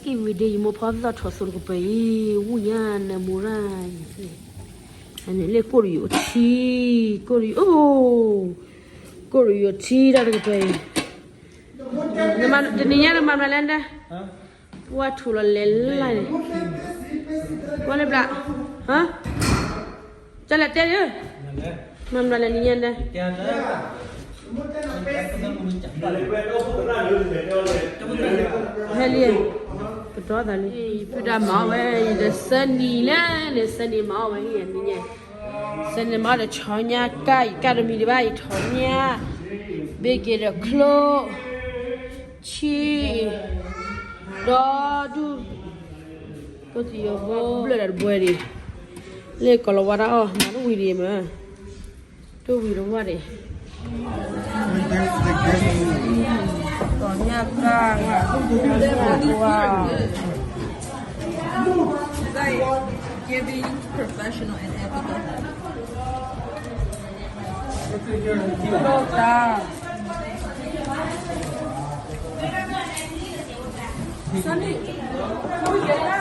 အံၤဝံၤဒ်အံၤ မိၢ်ဖီသီၣ်ထီၣ်သိတကပၤအံၤ ဝူၣ်ညါနၢမူရၣ်အံၤ, အန့ၣ်လၢကိၣ်တယိာ်ထံ, ကိၣ်တယိာ်, ကိၣ်တယိာ်ထံတၢ်တကပၤအံၤ, တနံၤညါနမၤမနုၤလဲၣ်, ပှၢ်ထူၣ်လီၤလဲၤလၢ်န့ၣ်, ပှၢ်လၢဘျး, ကလဲၤတဲဒၣ်, မၤမနုၤလဲၣ်နံၤညါဒၣ် ဟဲလံ, ကတီၤသးလံ, ဖုဒၣ်မၤအီၣ်ဝဲ, ယတစဲနံၤလဲၣ်, နစဲနံၤမၤအီၣ်ဝဲဟံၣ်နံၤညါ, စဲနံၤမၤအီၣ်ဒီးထီၣ်ညါကါ, ယကါတမံၤဒံးဘၣ်, ယထီၣ်ညါ, ဘ့က့ၤဒီးချိ, ဆံ, ဒီဒူၣ်, ကိၣ်တယိာ်ဘိ, ဘျၢၣ်ဒီးတဘှဲဒံး, လၢကီၢ်လီၤဝါတၢ်အီၣ် မၤတဝံၤဒံးမ့ၢ် တဝံၤတဝါဒံး, တီၢ်ညၣ်ကၢ်,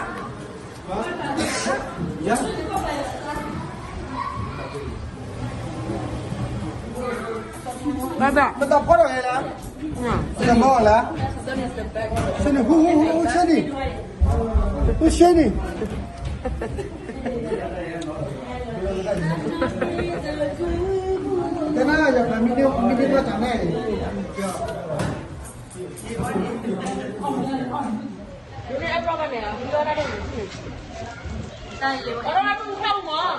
ဝါ, တၢ်, ဘၣ်ဘၣ်, မတၤဖီထီၣ်ဟဲလၢ, မတၤမၤအီၤလၢ, ဆဲနံၣ်, ဟူ ဟူ ဟူ ဟူ ဆဲနံၣ်, ဟူ ဆဲနံၣ်, တနၤယၤ မ့ၢ်တဘၣ်တၢ်န့ၣ် မုၢ်ဂၤဘီယၤကပီၤဆံးလံယၤ, လၢလံ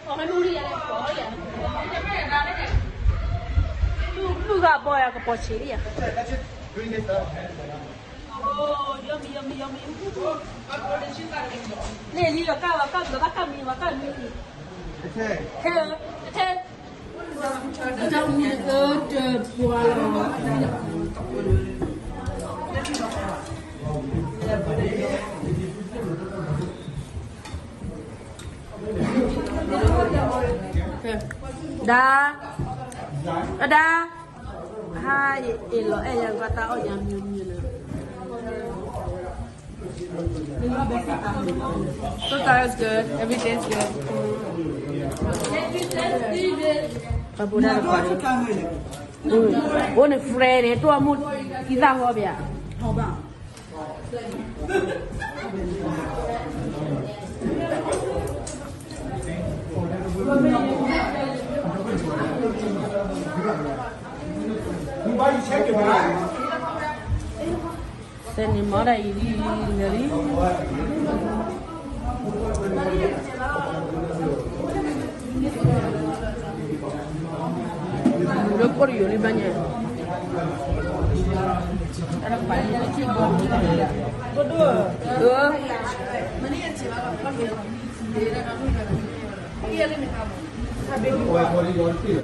ယကၢ်ဝဲကၢ်ဘျီဘၣ်ကၢ်မံၤဝဲကၢ်မံၤလံ, ထဲ တၢ်မူတအၢတပှၤလီၤ, ဒါ, အဒါ, ဟါ, အ့ၣ်လီၤအဲၣ်ယၤ ဘၣ်တၢ်အီၣ်ယၤမံၤမံၤလၢ So far it's good. Everything's good. အိၣ်န့ၣ် friend န့ၣ် တိၢ်အမူ သံသးဟီဘၣ်. စဲန့ၣ်မၤဒၣ်အံၤလံ, လၢကိၣ်တယိာ်လံဘျီညါ, အ